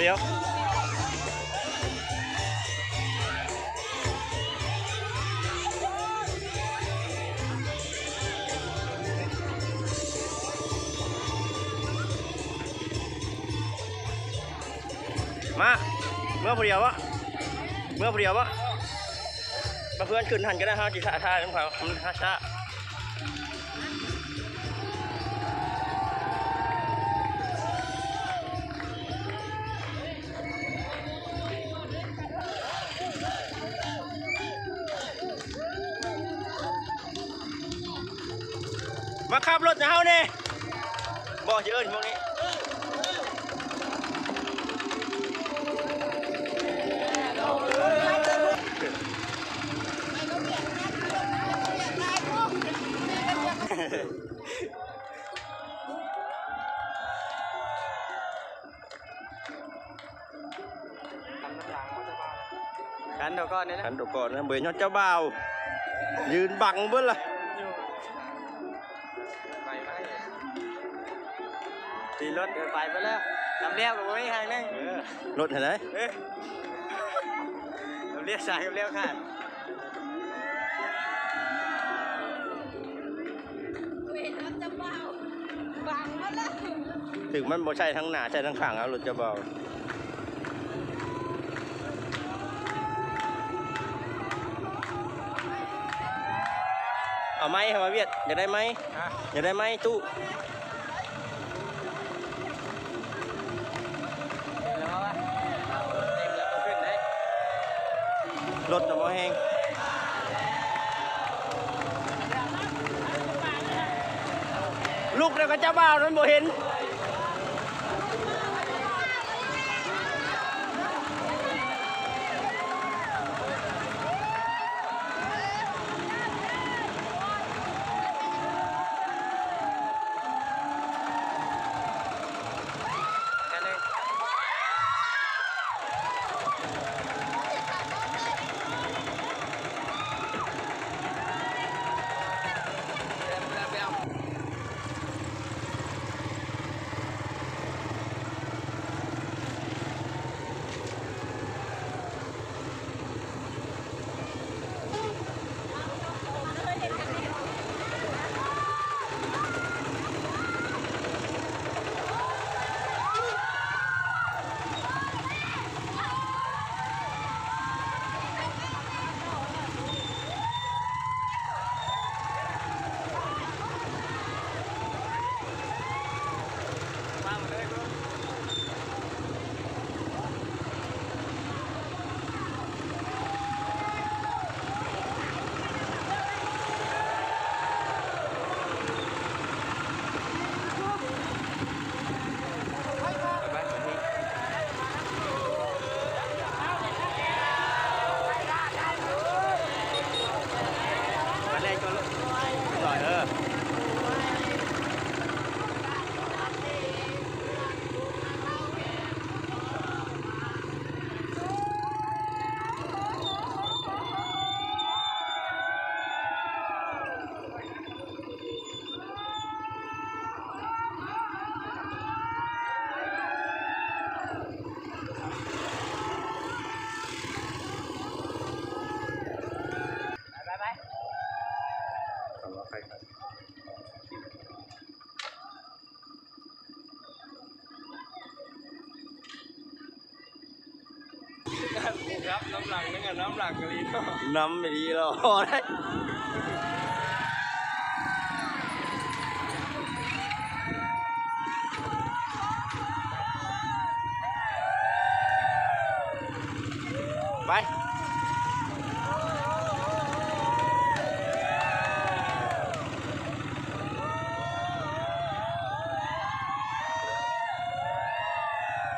ດຽວ ມາ ເມືອຜູ້ດຽວບໍ? ເມືອຜູ້ດຽວບໍ? ມາເພື່ອນຂຶ້ນຫັ້ນກໍໄດ້ ເຮົາຊິຖ້າ ຖ້ານຳເຂົາ ມັນຫາຊ້າ. ມາຂັບລົດໃຫ້ເຮົາແດ່ ບໍ່ຊິເອີ້ນພວກນີ້. ຄັນເຮົາກ່ອນນີ້ນະ ຄັນເຮົາກ່ອນນະ ບໍ່ເຫັນຮອດເຈົ້າບ່າວ ຢືນບັງເບິດລະ. ໄປໄປ ຂີ່ລົດໄປເບິດແລ້ວ ນຳແລ້ວກໍບໍ່ມີໃຜໜຶ່ງ ເອີ ລົດຫັ້ນໃດ ເອີ ນຳແລ້ວສາຍກັບແລ້ວຂາດ. ເຫັນລົດຈຳເບົາບັງໝົດແລ້ວ ຖືກມັນບໍ່ໃຊ້ທາງໜ້າ ໃຊ້ທາງຂ້າງເອົາລົດຈະເບົາ. ເອົາໄມ້ໃຫ້ມາວຽດ ຢາກໄດ້ໄມ້ ຮະ ຢາກໄດ້ໄມ້ຕູ້. ລົດນະບໍ່ແຮງ ລຸກແລ້ວກໍເຈົ້າບ່າວນັ້ນບໍ່ເຫັນ. ນຳຫຼັງ ນຳຫຼັງອີ່ຫຼີເນາະ ນຳອີ່ຫຼີເນາະ. ໄປ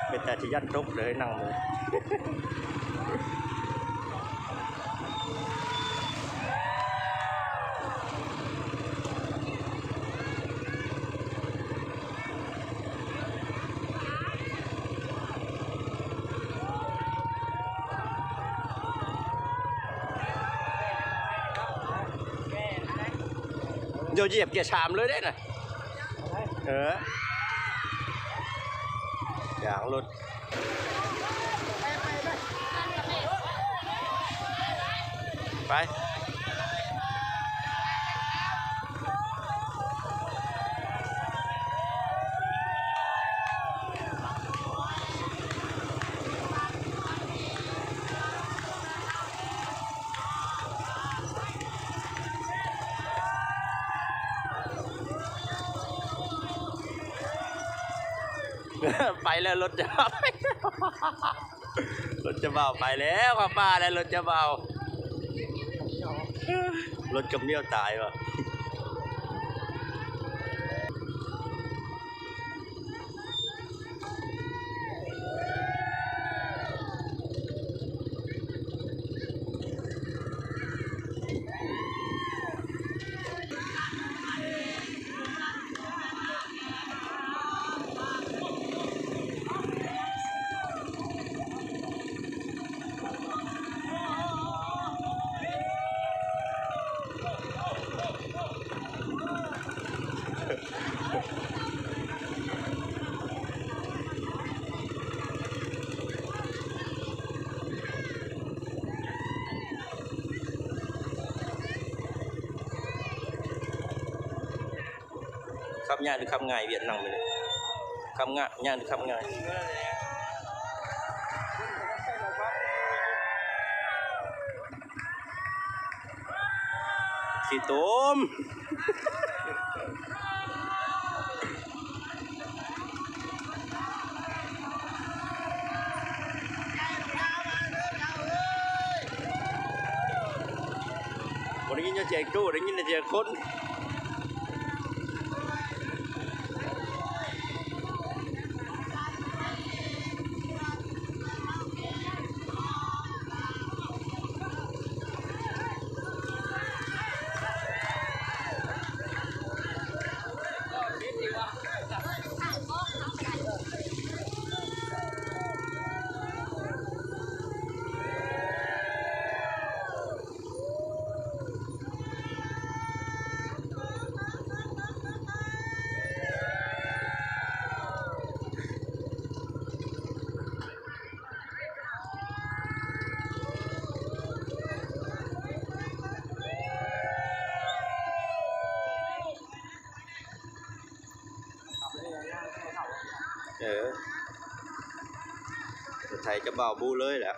ເປັນຕາຊິຢ້ານຕົກເລີຍ ນັ່ງເລີຍ. ດຽວຢຽບເກຍສາມເລີຍເດ້ນະ. ເອີ ຢາງລົດ ໄປ ໄປແລ້ວ ລົດຈະເບົາ ລົດຈະເບົາໄປແລ້ວ ເຂົ້າປ່າແລ້ວ ລົດຈະເບົາ ລົດກຳນຽວຕາຍວ່າ. ຂັບຍາກຫຼືຂັບງ່າຍ ວຽດນັມນີ້ ຂັບງ່າຍ ຍາກຫຼືຂັບງ່າຍ? ຂີ້ຕົມ ບໍ່ໄດ້ຍິນແຕ່ສຽງຕູ້ ໄດ້ຍິນແຕ່ສຽງຄົນ. ເອີ ໄທຈະເບົາບູເລີຍແຫຼະ.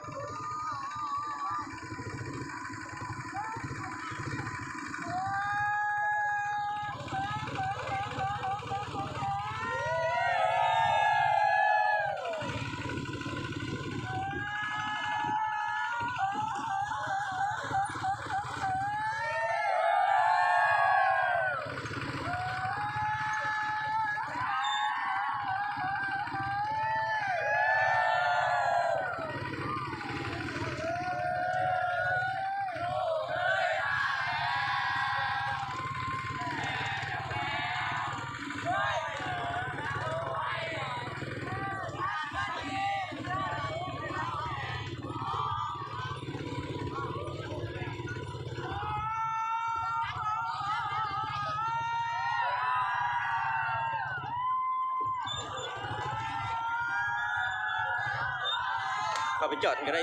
ເຂົ້າໄປຈອດກໍໄດ້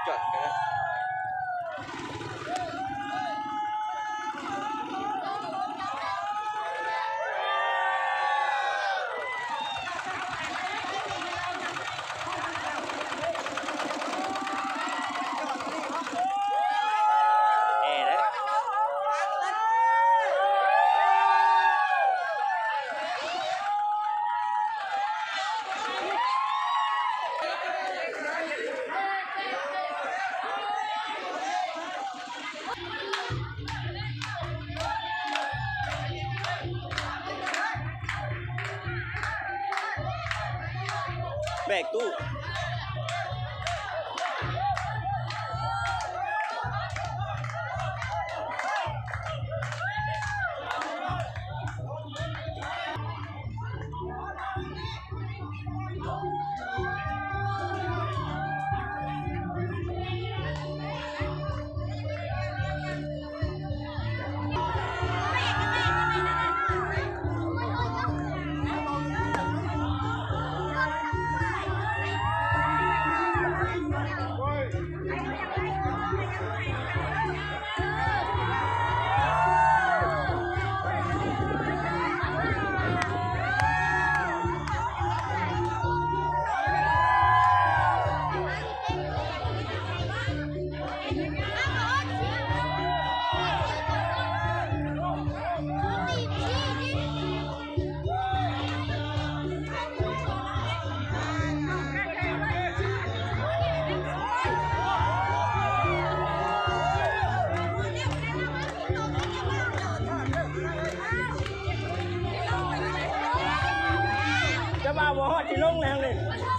ຈອດກໍໄດ້. ແບກຕູ້. ເ ບໍ່ຮອດທີ່ລົງແລ້ວນີ້